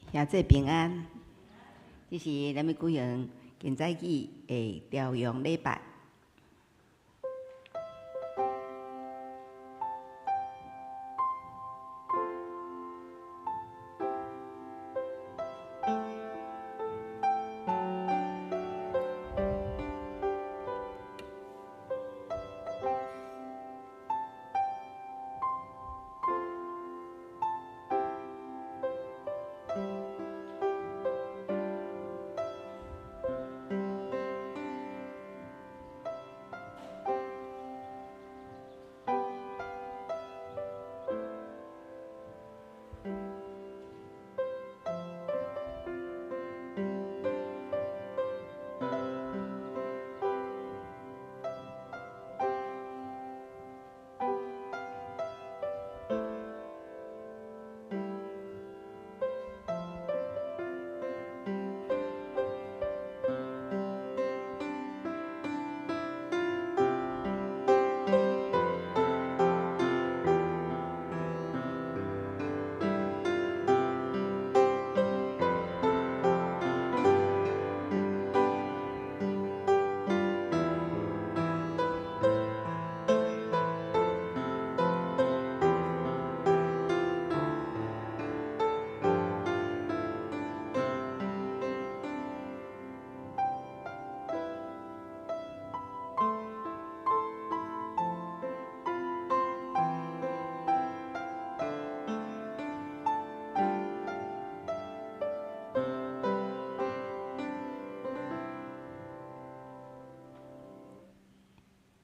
兄姊平安，這是咱欲舉行今早起的朝陽禮拜。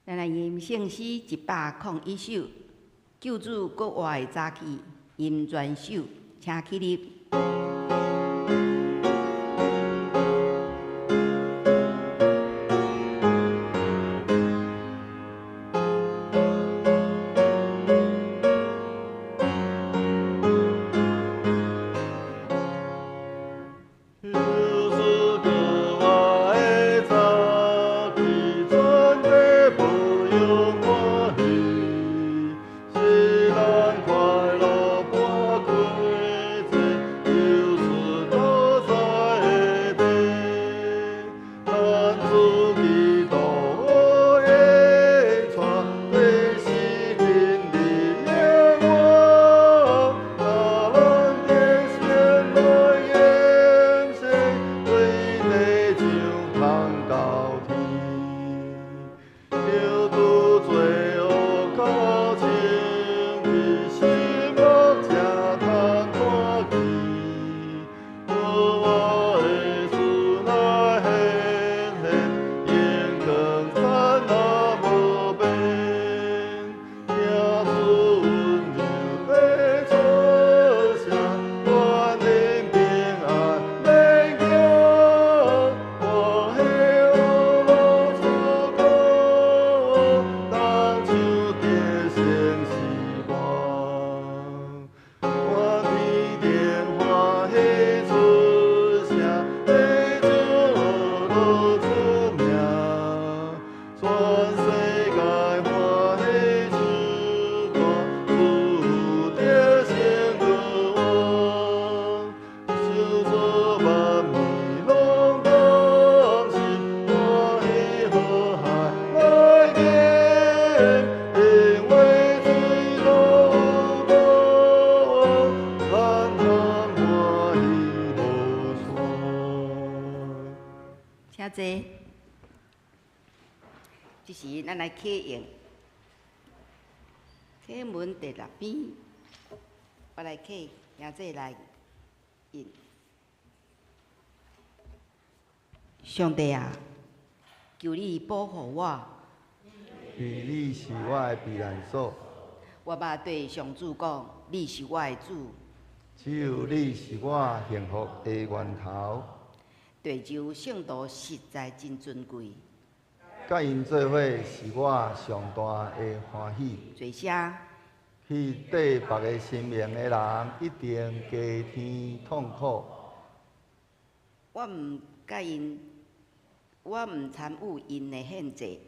咱來吟聖詩101首，救主閣活的早起，吟全首，請起立。請坐。這時，咱來啟用啟文第六篇，我來啟，兄姊來引。上帝啊，求你保護我。因為你是我的避難所。我捌對上主講：你是我的主。只有你是我幸福的源頭。地上聖徒實在真尊貴。佮𪜶做伙是我上大的歡喜。坐聲。去綴別个神明的人，一定加添痛苦。我毋佮𪜶，我毋參與𪜶的獻祭。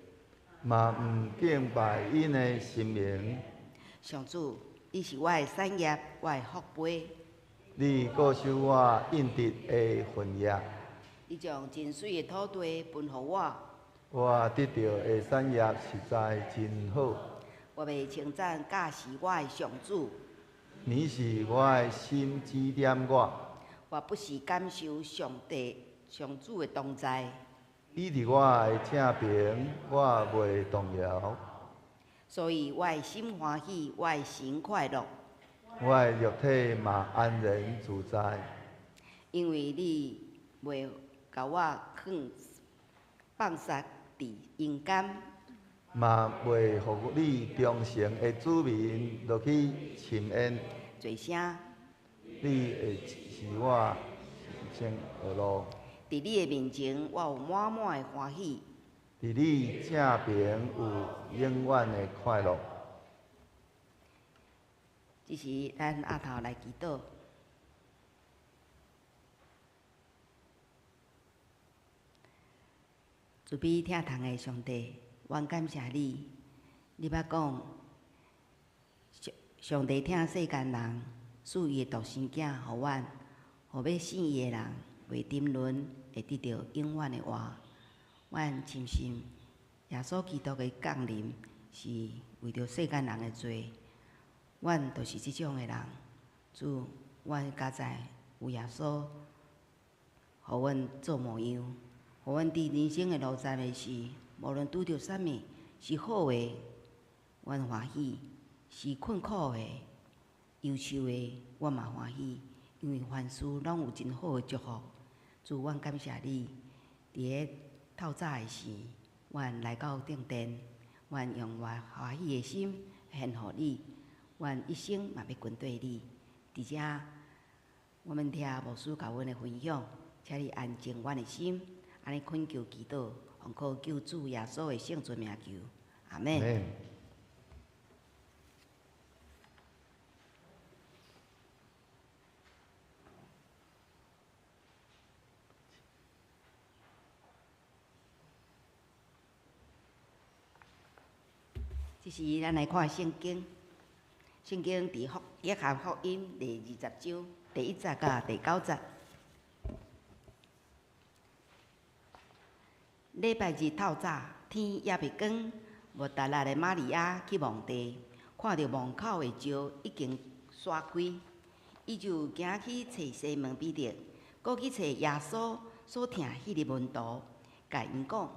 嘛毋敬拜𪜶的神明。上主，你是我的產業，我的福杯。你固守我應得的份業。你將真媠的土地分予我。我得著的產業實在真好。我欲稱讚教示我的上主。你是我的心指點我。我不時感受上帝上主的同在。伊佇我的正爿，我袂動搖。所以我的心歡喜，我的神快樂。我的肉體嘛安然自在。因為你袂共我放放殺佇陰間。嘛袂予你忠誠的子民落去深淵。濟聲。你會示我人生的路。佇你的面前，我有滿滿的歡喜。佇你正爿有永遠的快樂。這時，咱阿頭來祈禱。慈悲疼痛的上帝，阮感謝你。你捌講，上上帝疼世間人，賜伊的獨生囝予阮，予欲信伊的人袂沉淪，會得著永遠的活。阮深信耶穌基督的降臨是為著世間人的罪，阮就是這種的人。主，阮佳哉有耶穌，予阮做模樣，予阮佇人生的路站的時，無論拄著啥物是好的，阮歡喜；是困苦的、憂愁的，阮嘛歡喜，因為凡事攏有真好的祝福。主，阮感謝你，佇咧透早的時，阮來到正殿，阮用我歡喜的心獻予你，阮一生嘛欲跟綴你。佇遮，我們聽牧師共阮的分享，請你安靜阮的心，按呢懇求祈禱，奉靠救主耶穌的聖尊名求，阿們。這時，咱來看聖經。聖經佇福約翰福音第20章第一節佮第九節。禮拜日透早，天猶未光，抹大拉的瑪利亞去墓地，看著墓口的石已經徙開，伊就行去揣西門彼得，閣去揣耶穌所疼彼个門徒，共𪜶講：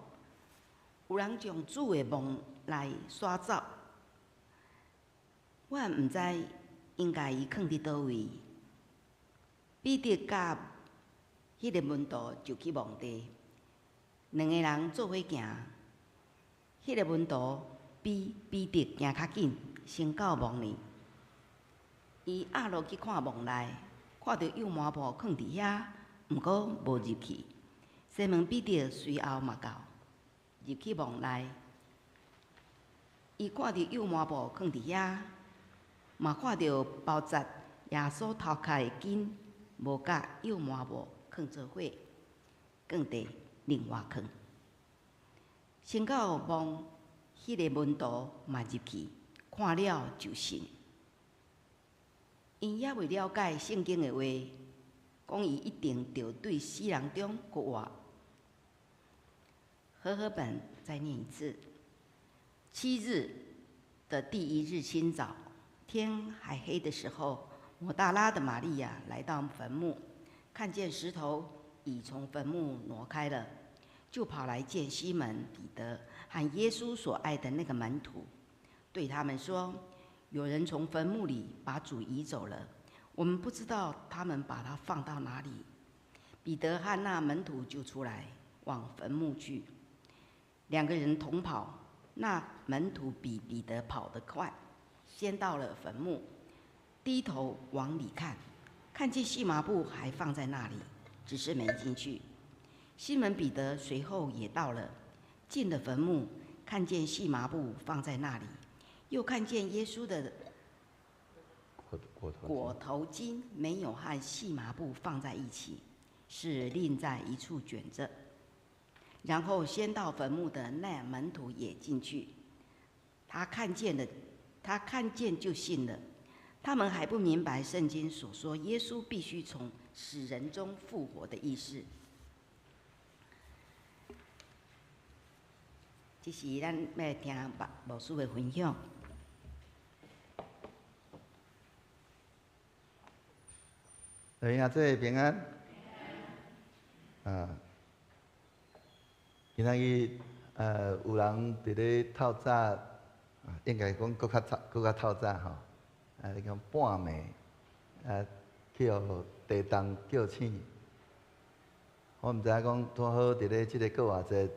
有人將主的墓來徙走，阮毋知𪜶共伊囥佇佗位。彼得佮彼个門徒就去墓地，兩个人做伙行。彼个門徒比彼得行較緊，先到墓裡。伊壓落去看墓內，看著油麻布囥佇遐，毋過無入去。西門彼得隨後嘛到，入去墓內，伊看著油麻布囥佇遐，嘛看著包紮耶穌頭殼的巾，無佮油麻布囥做伙，囥佇另外囥。先到墓，彼个門徒嘛入去，看了就信。𪜶猶未了解聖經的話，講伊一定著對死人中復活。和合本再念一次：七日的第一日清早，天還黑的時候，抹大拉的瑪利亞來到墳墓，看見石頭已從墳墓挪開了，就跑來見西門彼得和耶穌所愛的那個門徒，對他們說：有人從墳墓裡把主移走了，我們不知道他們把他放到哪裡。彼得和那門徒就出來往墳墓去，兩個人同跑，那門徒比彼得跑得快，先到了墳墓，低頭往裡看，看見細麻布還放在那裡，只是沒進去。西門彼得隨後也到了，進了墳墓，看見細麻布放在那裡，又看見耶穌的裹頭巾沒有和細麻布放在一起，是另在一處捲著。然後先到墳墓的那門徒也進去，他看見了，他看見就信了。他們還不明白聖經所說耶穌必須從死人中復活的意思。這是咱欲聽牧師的分享。弟兄姊妹平安。啊，今仔日有人佇咧透早，應該講閣較早，閣較透早吼。啊，你講半暝啊，去予地動叫醒。我毋知影講拄好佇咧這個復活節，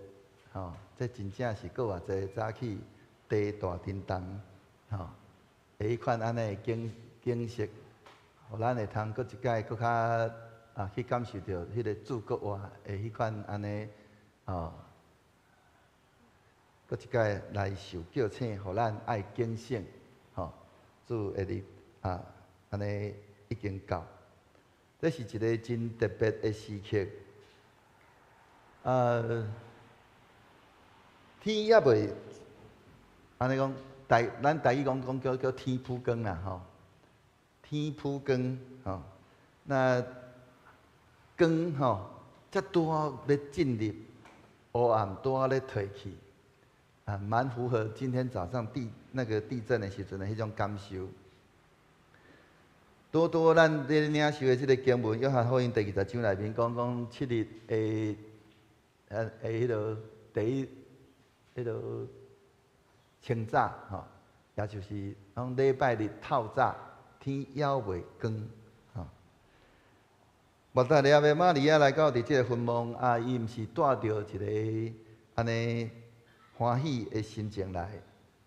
吼，這真正是復活節早起地大震動，吼，的彼款按呢的景色，予咱會通閣一擺閣較啊去感受著彼個主復活的彼款按呢，吼，閣一擺來受叫醒，予咱愛警醒，吼。主的日啊，按呢已經到，這是一個真特別的時刻。天猶未按呢講，咱台語講講叫叫天曝光啦，吼，天曝光吼，那光吼，才拄好欲進入，黑暗拄好咧退去，啊，蠻符合今天早上那個地震的時陣的彼種感受。拄拄咱咧領受的這個經文，約翰福音第二十章內面講講七日的，的彼個第一，彼個清早吼，也就是講禮拜日透早，天猶未光吼。抹大拉的瑪利亞來到佇這個墳墓，啊，伊毋是帶著一個按呢歡喜的心情來，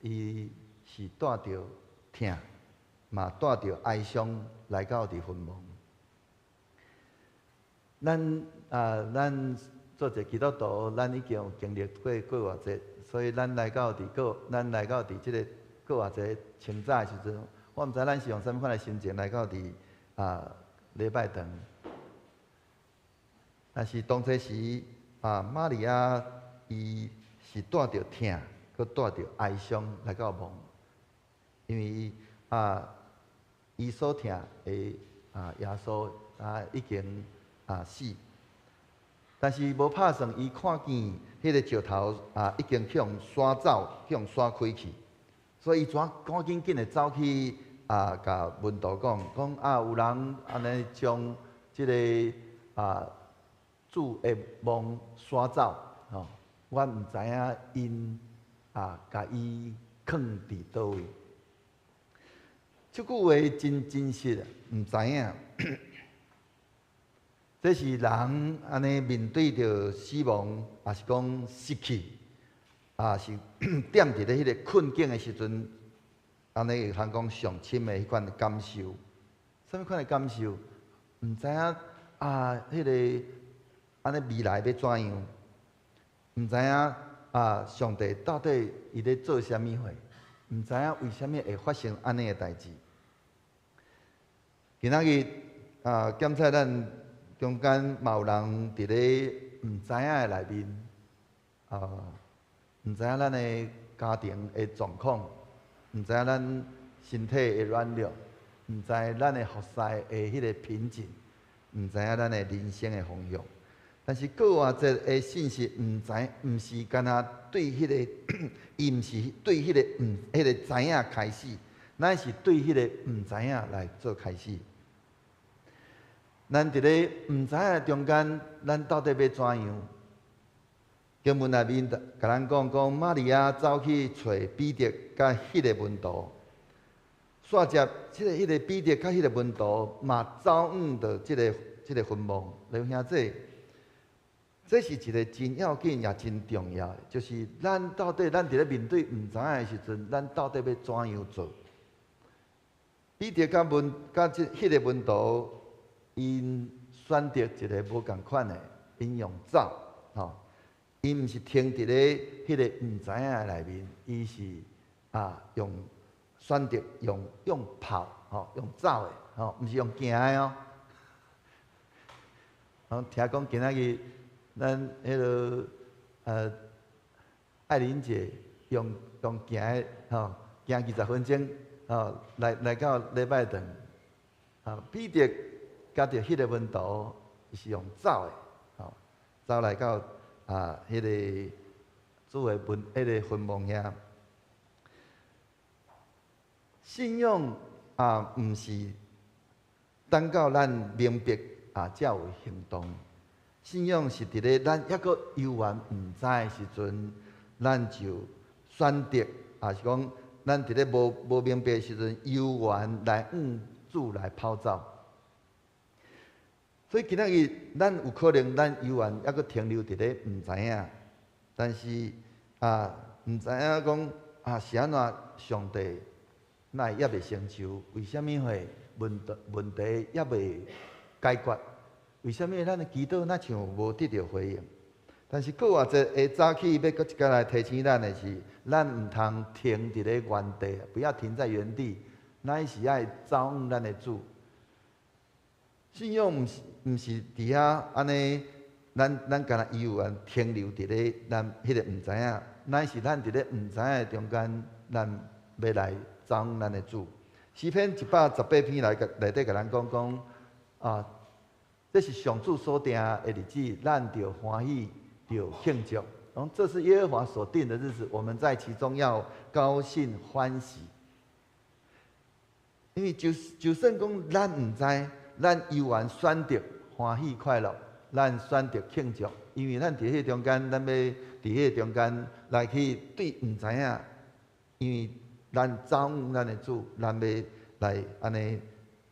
伊是帶著疼，嘛帶著哀傷來到佇墳墓。咱啊，咱做一個基督徒，咱已經有經歷過復活節，所以咱來到佇過，咱來到佇這個復活節清早的時陣，我毋知咱是用啥物款的心情來到佇啊禮拜堂。但是當初時啊，瑪利亞伊是帶著疼，閣帶著哀傷來到墓，因為啊，伊所疼的啊耶穌啊已經啊死，但是無拍算，伊看見彼個石頭啊已經去予徙走，去予徙開去，所以伊怎趕緊緊的走去啊，共門徒講，講啊有人按呢將這個啊主的墓徙走，吼，阮毋知影𪜶啊，共伊囥佇佗位。這句話真真實，毋知影。這是人按呢面對著死亡，抑是講失去，抑是踮佇咧彼個困境的時陣，按呢會通講上深的彼款的感受。啥物款的感受？毋知影啊，彼個按呢未來欲怎樣？毋知影啊，上帝到底伊咧做啥物貨？毋知影為啥物會發生按呢的代誌？今仔日啊，檢測咱中間嘛有人佇咧毋知影的內面，啊，毋知影咱的家庭的狀況，毋知影咱身體的軟弱，毋知咱的服侍的彼個瓶頸，毋知影咱的人生的方向。但是復活節的信息，毋知毋是干焦對彼個，伊毋是對彼個毋彼個知影開始，乃是對彼個毋知影來做開始。咱佇咧毋知影的中間，咱到底欲怎樣？經文內面共咱講講，瑪利亞走去揣彼得佮彼個門徒，煞接這個彼個彼得佮彼個門徒嘛走往著這個這個墳墓。弟兄姊妹，這是一個真要緊也真重要的，就是咱到底咱佇咧面對毋知影的時陣，咱到底欲怎樣做？彼得佮門佮這彼個門徒，𪜶選擇一個無仝款的，𪜶用走，吼，𪜶毋是停佇咧彼個毋知影的內面，伊是啊用選擇用用跑，吼，用走的，吼，毋是用行的哦。聽講今仔日咱彼个愛玲姐用用行的，吼，行20分鐘，吼來到禮拜堂。啊，彼得佮著彼个門徒，伊是用走的，吼，走來到啊，彼个主的門，彼个墳墓遐。信仰啊，毋是等到咱明白啊，才有行動。信仰是佇咧咱猶閣猶原毋知的時陣，咱就選擇，抑是講咱佇咧無明白的時陣，猶原來向主來跑走。所以今仔日咱有可能咱猶原猶閣停留佇咧毋知影，但是啊，毋知影講啊是按怎上帝哪會猶未成就？為啥物會問題猶未解決？為啥物咱的祈禱若像無得著回應？但是閣有一個早起欲閣一擺來提醒咱的是，咱毋通停佇咧原地，不要停在原地，咱是愛走向咱的主。信仰毋是佇遐按呢，咱敢若猶原停留佇咧咱彼個毋知影，乃是咱佇咧毋知影的中間，咱欲來走向咱的主。詩篇118篇內底共咱講講啊，這是上主所定的日子，咱著歡喜，著慶祝。講這是耶和華所定的日子，我們在其中要高興歡喜。因為就算講咱毋知，咱猶原選擇歡喜快樂，咱選擇慶祝，因為咱佇彼中間，咱欲佇彼中間來去對毋知影，因為咱走向咱的主，咱欲來按呢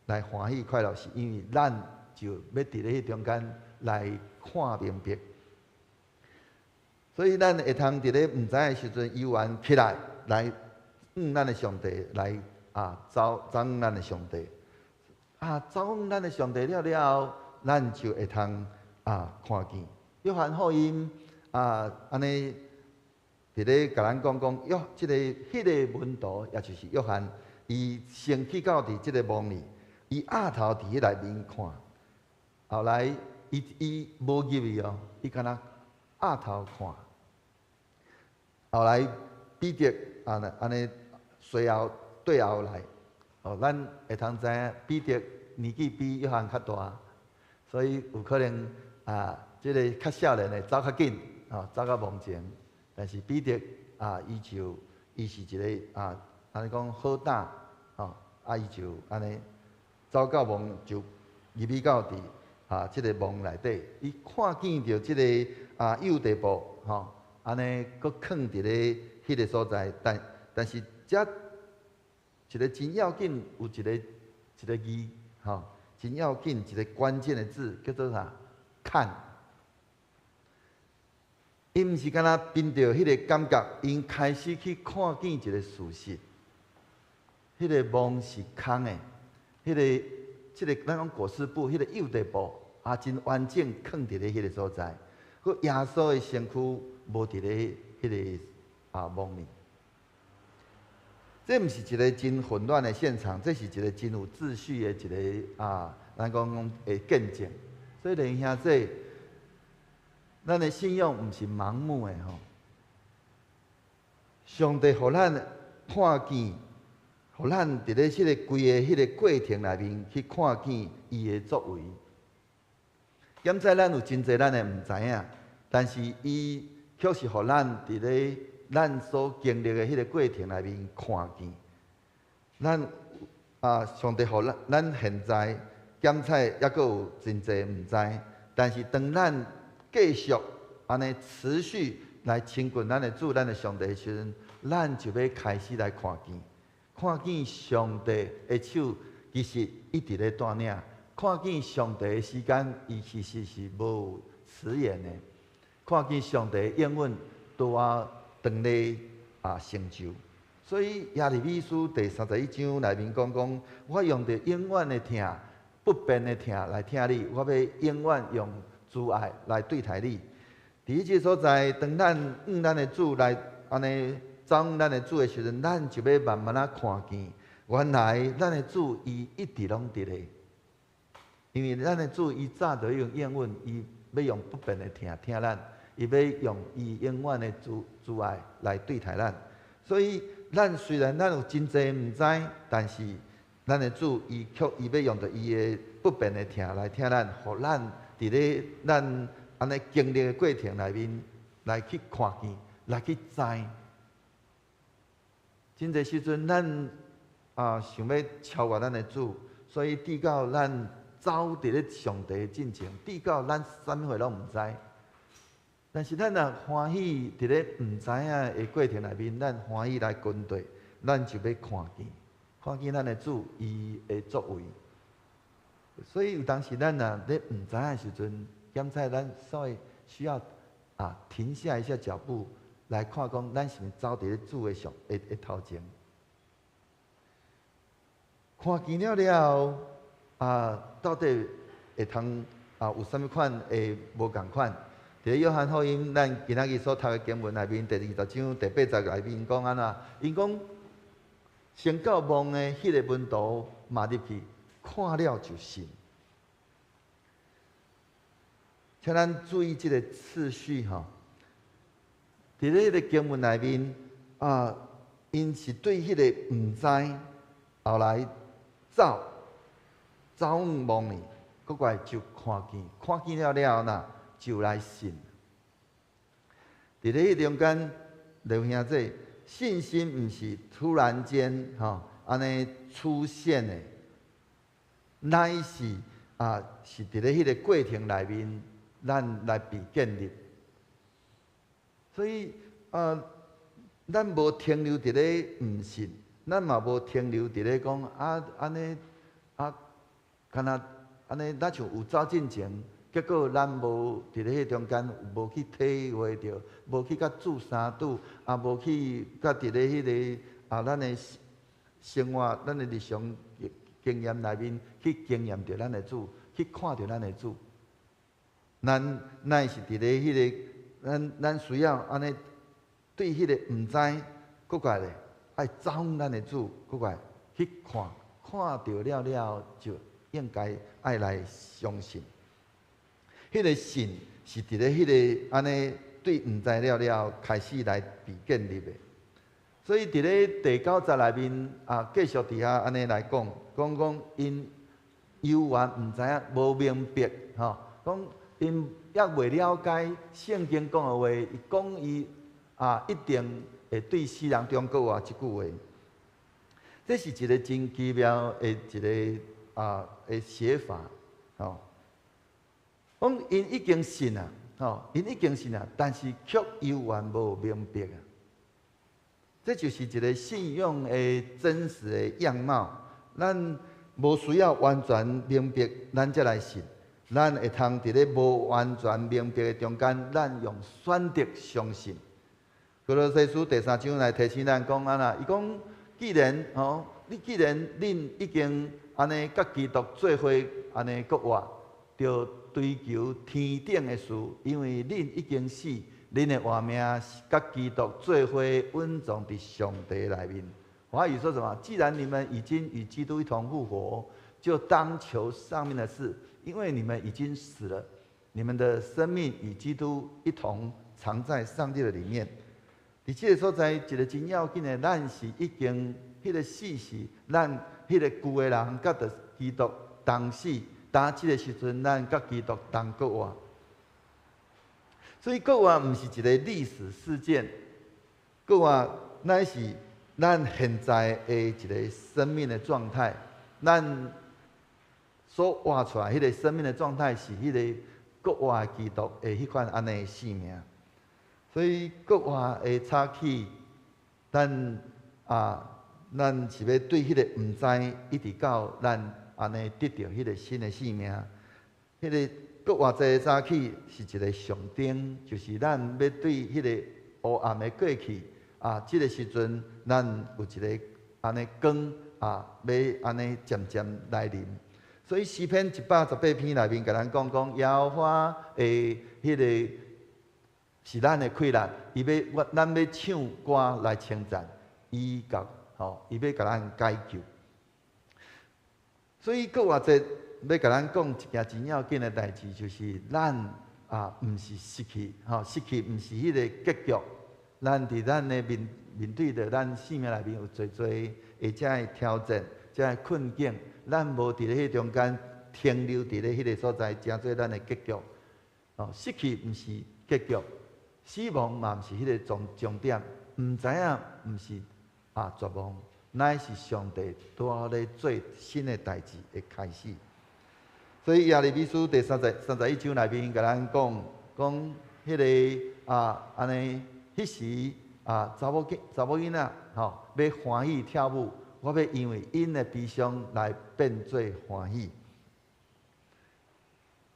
來歡喜快樂，是因為咱就欲佇咧彼中間來看明白。所以咱會通佇咧毋知的時陣，猶原起來來向咱的上帝來啊，走向咱的上帝。啊，走向咱的上帝了了後，咱就會通啊看見。約翰福音啊，按呢佇咧共咱講講，約這个彼个門徒，也就是約翰，伊先去到佇這个墓裡，伊仰頭佇彼內面看，後來伊無入去哦，伊干焦仰頭看。後來彼得按呢隨後對後來，哦，咱會通知影彼得年紀比約翰較大，所以有可能啊，這个較少年的走較緊，哦，走到墓前。但是彼得啊，伊是一个啊，按呢講好膽，哦，啊，伊就按呢走到墓就入去到佇啊，這个墓內底，伊看見著這个啊搝地布，吼，按呢閣囥佇咧彼个所在，但是遮一个真要緊，有一個字，吼，真要緊一个關鍵的字叫做啥？看。伊毋是干焦憑著彼个感覺，𪜶開始去看見一个事實。彼个墓是空的，彼个這个咱講裹屍布，彼个搝地布也真完整囥佇咧彼个所在。閣耶穌的身軀無佇咧彼个啊墓裡。這毋是一个真混亂的現場，這是一个真有秩序的一个啊，咱講講的見證。所以弟兄姊，咱的信仰毋是盲目的吼。上帝予咱看見，予咱佇咧這个規个彼个過程內面去看見伊的作為。現在咱有真濟咱的毋知影，但是伊卻是予咱佇咧咱所經歷的彼个過程內面看見。咱啊，上帝予咱，咱現在檢採猶閣有真濟毋知，但是當咱繼續按呢持續來親近咱的主、咱的上帝的時陣，咱就欲開始來看見，看見上帝的手其實一直咧帶領，看見上帝的時間，伊其實是無遲延的，看見上帝的應允拄仔當咧啊成就。所以耶利米書第31章內面講講，我用著永遠的疼、不變的疼來疼你，我欲永遠用慈愛來對待你。佇這個所在，當咱向咱的主來按呢走向咱的主的時陣，咱就欲慢慢仔看見，原來咱的主伊一直攏佇咧。因為咱的主伊早就用應允，伊欲用不變的疼疼咱，伊欲用伊永遠的慈愛來對待咱。所以，咱雖然咱有真濟毋知，但是咱的主伊卻伊欲用著伊的不變的疼來疼咱，予咱佇咧咱按呢經歷的過程內面來去看見，來去知。真濟時陣，咱啊想欲超越咱的主，所以直到咱走佇咧上帝進前，直到咱啥物貨攏毋知。但是咱若歡喜佇咧毋知影的過程內面，咱歡喜來跟綴，咱就欲看見，看見咱的主伊的作為。所以有當時咱若咧毋知影的時陣，檢查咱稍微需要啊停下一下腳步來看，講咱是毋是走佇咧主的上的的頭前。看見了了後，啊，到底會通啊有啥物款的無仝款？佇咧約翰福音，咱今仔日所讀的經文內面，第20章第8節內面講按怎？𪜶講先到墓的彼个門徒嘛入去，看了就信。請咱注意這个次序吼。佇咧彼个經文內面啊，𪜶是對彼个毋知，後來走走往墓裡，閣過來就看見，看見了了後若就來信。佇咧彼中間，劉兄弟，信心毋是突然間吼按呢出現的，乃是啊是佇咧彼个過程內面，咱來被建立。所以啊，咱無停留佇咧毋信，咱嘛無停留佇咧講啊按呢啊，敢若按呢，若像有走進前。結果咱無佇咧彼中間，無去體會著，無去佮主相拄，也無去佮佇咧彼个啊，咱的生活、咱的日常經驗內面去經驗著咱的主，去看著咱的主。咱乃是佇咧彼个，咱咱需要按呢對彼个毋知，閣過來咧，愛走向咱的主，閣過來去看，看著了了就應該愛來相信。彼个信是佇咧彼个按呢對毋知了了開始來被建立的，所以佇咧第九節內面啊，繼續佇遐按呢來講，講講𪜶猶原毋知影，無明白吼，講𪜶猶未了解聖經講的話，伊講伊啊一定會對死人中復活這句話，這是一个真奇妙的一个啊的寫法，吼。講𪜶已經信啊，吼，𪜶已經信啊，但是卻猶原無明白啊。這就是一个信仰的真實的樣貌。咱無需要完全明白，咱才來信。咱會通佇咧無完全明白的中間，咱用選擇相信。歌羅西書第三章來提醒咱講按怎？伊講，既然吼，你既然恁已經按呢佮基督做伙按呢復活，就追求天頂的事，因為恁已經死，恁的活命是佮基督做伙隱藏佇上帝內面。華語說什麼？既然你們已經與基督一同復活，就當求上面的事，因為你們已經死了，你們的生命與基督一同藏在上帝的裡面。佇這个所在，一个真要緊的，咱是已經彼个死是咱彼个舊的人，佮著基督同死。當這个時陣，咱佮基督同復活。所以復活毋是一个歷史事件，復活乃是咱現在的一个生命的狀態。咱所活出來彼个生命的狀態是彼个復活基督的彼款按呢的生命。所以復活的早起，咱啊，咱是欲對彼个毋知，一直到咱按呢得著彼个新的生命。彼个復活節的早起是一个象徵，就是咱欲對彼个黑暗的過去啊，這个時陣咱有一个按呢光啊，欲按呢漸漸來臨。所以詩篇118篇內面共咱講講，耶和華的彼个是咱的氣力，伊欲我咱欲唱歌來稱讚伊，共吼，伊欲共咱解救。所以復活節欲共咱講一件真要緊的代誌，就是咱啊，毋是失去，吼，失去毋是彼个結局，咱佇咱的面面對著咱生命內面有濟濟的這个挑戰、這个困境，咱無佇咧彼中間停留佇咧彼个所在，成做咱的結局。哦，失去毋是結局，死亡嘛毋是彼個終終點，毋知影毋是啊絕望，乃是上帝拄好咧做新的代誌的開始。所以耶利米書第31章內面共咱講，講彼个啊，按呢，彼時啊，查某囝查某囡仔吼，欲歡喜跳舞，我欲因為𪜶的悲傷來變做歡喜。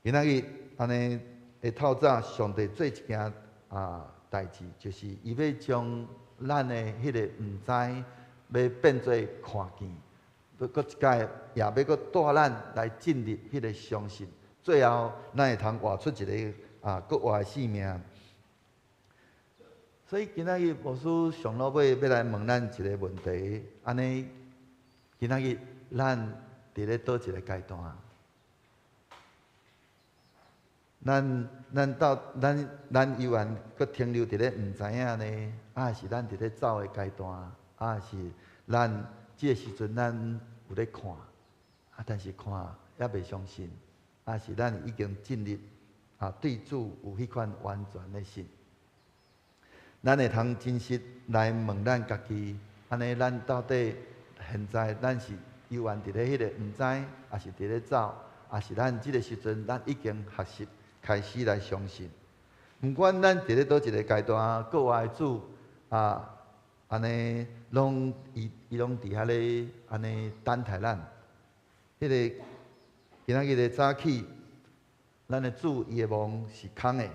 今仔日按呢會透早，上帝做一件啊代誌，就是伊欲將咱的彼个毋知，欲變做看見，欲閣一擺，也欲閣帶咱來進入彼个相信，最後咱會通活出一个啊閣活的生命。所以今仔日牧師上落尾欲來問咱一个問題，按呢，今仔日咱佇咧佗一个階段？咱咱到咱咱猶原閣停留佇咧毋知影呢？抑是咱佇咧走的階段？抑是咱這个時陣咱有咧看？啊，但是看猶未相信，抑是咱已經進入啊對主有彼款完全的信？咱會通真實來問咱家己，按呢，咱到底現在咱是猶原佇咧彼個毋知，抑是佇咧走，抑是咱這个時陣咱已經學習開始來相信？毋管咱佇咧佗一个階段，閣活的主啊，按呢攏伊伊攏佇遐咧按呢等待咱。彼个今仔日的早起，咱的主伊的夢是空的，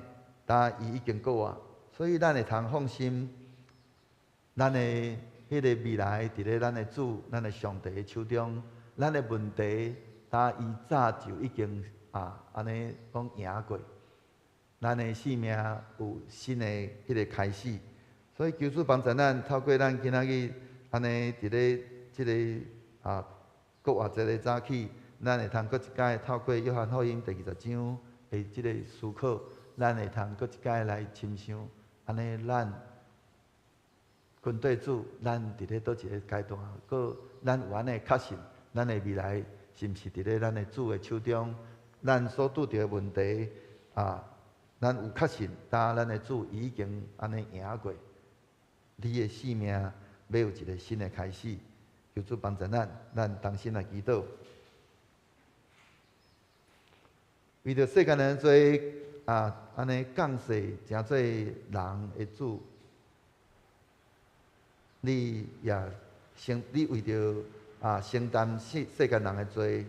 但伊已經閣活，所以咱會通放心，咱的彼个未來佇咧咱的主、咱的上帝的手中，咱的問題，但伊早就已經啊按呢講贏過，咱的生命有新的彼個開始，所以求主幫助咱，透過咱今仔日按呢佇咧這个啊復活節的早起，咱會通閣一擺透過約翰福音第20章的這个思考，咱會通閣一擺來深想，按呢咱跟綴主，咱佇咧佗一个階段，閣咱有按呢確信，咱的未來是毋是佇咧咱的主的手中？咱所拄著的問題啊，咱有確信，當咱的主已經按呢贏過，你的生命欲有一个新的開始，求主幫助咱，咱同心來祈禱。為著世間人罪啊，按呢降世成做人的主，你也承，你為著啊承擔世世間人的罪，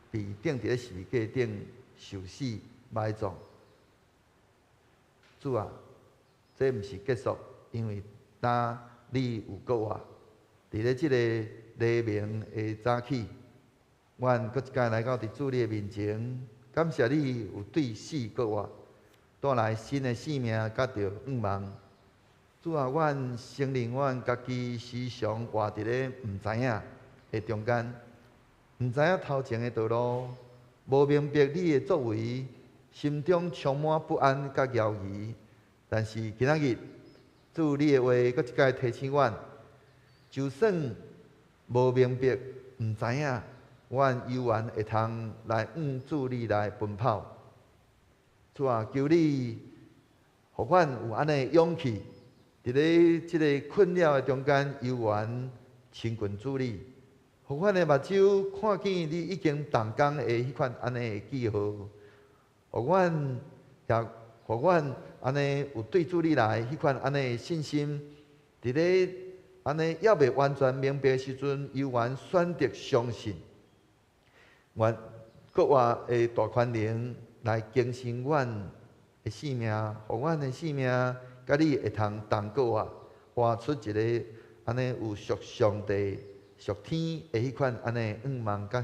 被釘佇咧十字架頂受死埋葬。主啊，這毋是結束，因為當你有閣活，佇咧這個黎明的早起，阮閣一擺來到佇主你的面前，感謝你有對死閣活，帶來新的生命佮著向望。主啊，阮承認阮家己時常活佇咧毋知影的中間，毋知影頭前的道路，無明白你的作為，心中充滿不安佮猶疑。但是今仔日，主你的話閣一擺提醒阮，就算無明白、毋知影，阮猶原會通來向主你來奔跑。主啊，求你予阮有按呢勇氣，佇咧這个困擾的中間，猶原親近主你，予阮的目睭看見你已經動工的彼款按呢的記號，予阮也予阮按呢有對主你來彼款按呢的信心，佇咧按呢猶未完全明白的時陣，猶原選擇相信，願閣活的大權能來更新阮的生命，予阮的生命佮你會通同閣活，活出一个按呢有屬上帝、屬天的彼款按呢向望佮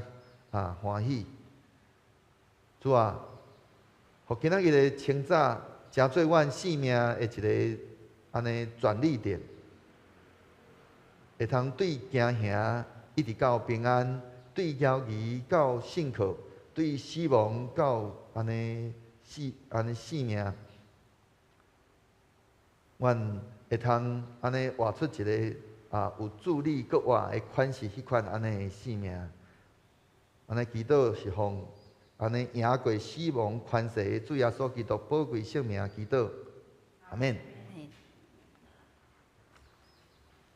啊歡喜。主啊，予今仔日的清早，成做阮生命的一个按呢轉捩點，會通對驚嚇一直到平安，對猶疑到信靠，對死亡到按呢死按呢生命，阮會會通按呢活出一个有助力閣活的款式，彼款按呢的生命。按呢祈禱是奉按呢贏過死亡權勢的主耶穌基督寶貴聖名祈禱，阿們。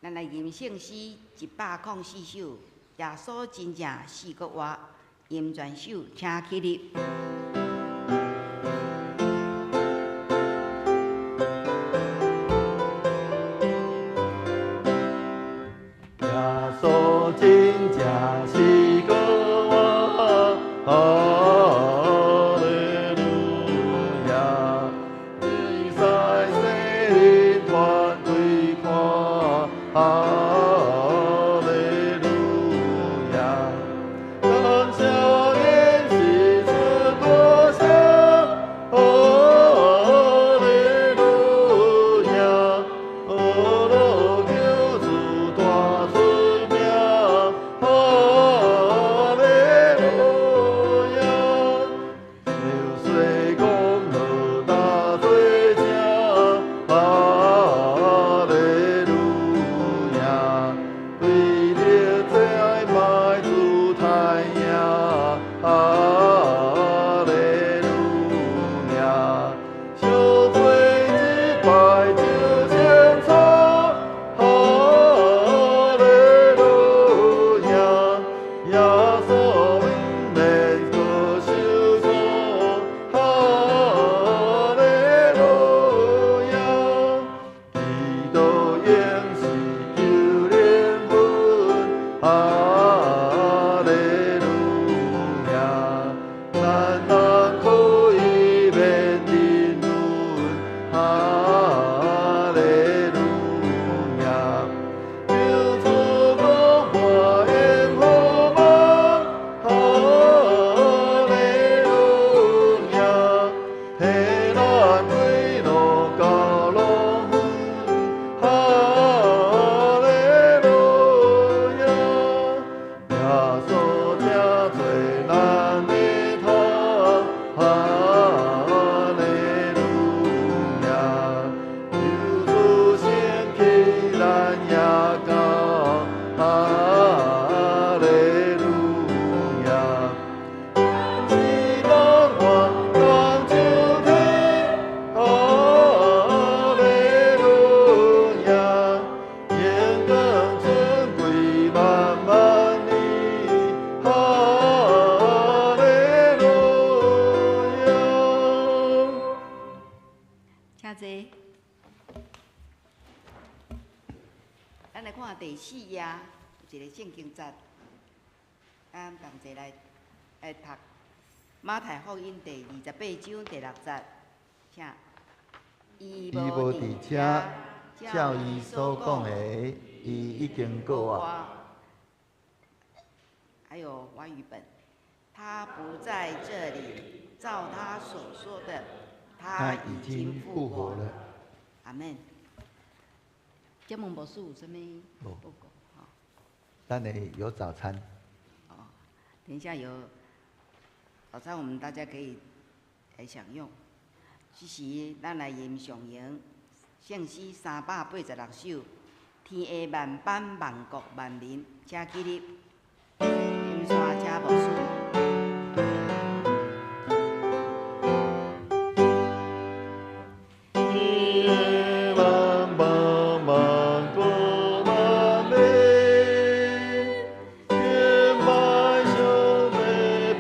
咱來吟聖詩104首，耶穌真正死閣活，吟全首，請起立。耶穌真正死閣活，哈利路亞！天使聖靈團隊看，哈利路亞！感謝天使出多聲，哈利路亞！阿羅救主大出名，哈利路亞！流水公路大做聲，哈利路亞！為着這愛賣主太贏，哈利路亞！小罪一擺就清楚，哈利路亞！耶穌毋免閣受苦，哈利路亞！基督永是救靈魂，哈利路亞！咱人可以免沉淪，哈利路亞！救主講話永好夢，哈利路亞！替咱歸路到樂園，哈利路亞！耶穌請做咱的頭，哈利路亞！救主升起咱也到，哈利路亞！是當我當主天，哈利路亞！榮光尊貴萬萬年，哈利路亞！請坐。咱來看第四頁，有一个聖經節，咱同齊來讀馬太福音第28章第6節，請。伊伊無佇遮，照伊所講的，伊已經過活。還有華語本，他不在這裡，照他所說的，他他已已經經復活復活了。阿們。這問牧師有啥物無報告？吼，等下有早餐。哦，等一下有早餐，我們大家可以來享用。這時，咱來吟上詠聖詩386首，天下萬邦萬國萬民，請起立。吟煞請牧師。天下萬邦萬國萬民，敬拜上帝，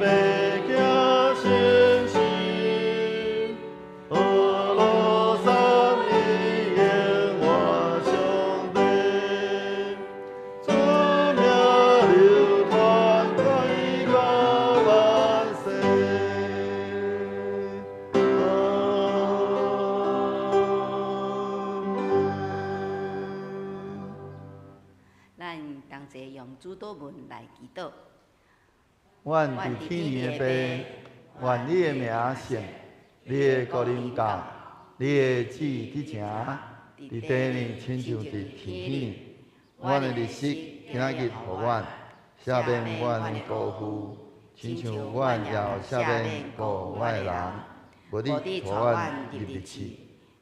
白行信心，阿羅三一耶和上帝，主名流傳開到萬世。阿們。咱同齊用主禱文來祈禱。阮佇天的父，願你的名聖，你的國臨到，你的旨意佇成，佇地呢親像佇天呢。阮的日食今仔日予阮，赦免阮的辜負，親像阮也有赦免辜負阮的人。無你予阮入入試，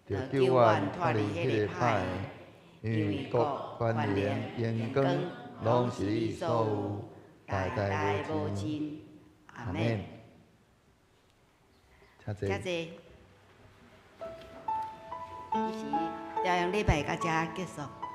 著救阮脫離彼个歹的，因為國、權能、榮光，攏是你所有，代代無盡。阿們。請坐。請坐。這是朝陽禮拜到遮結束。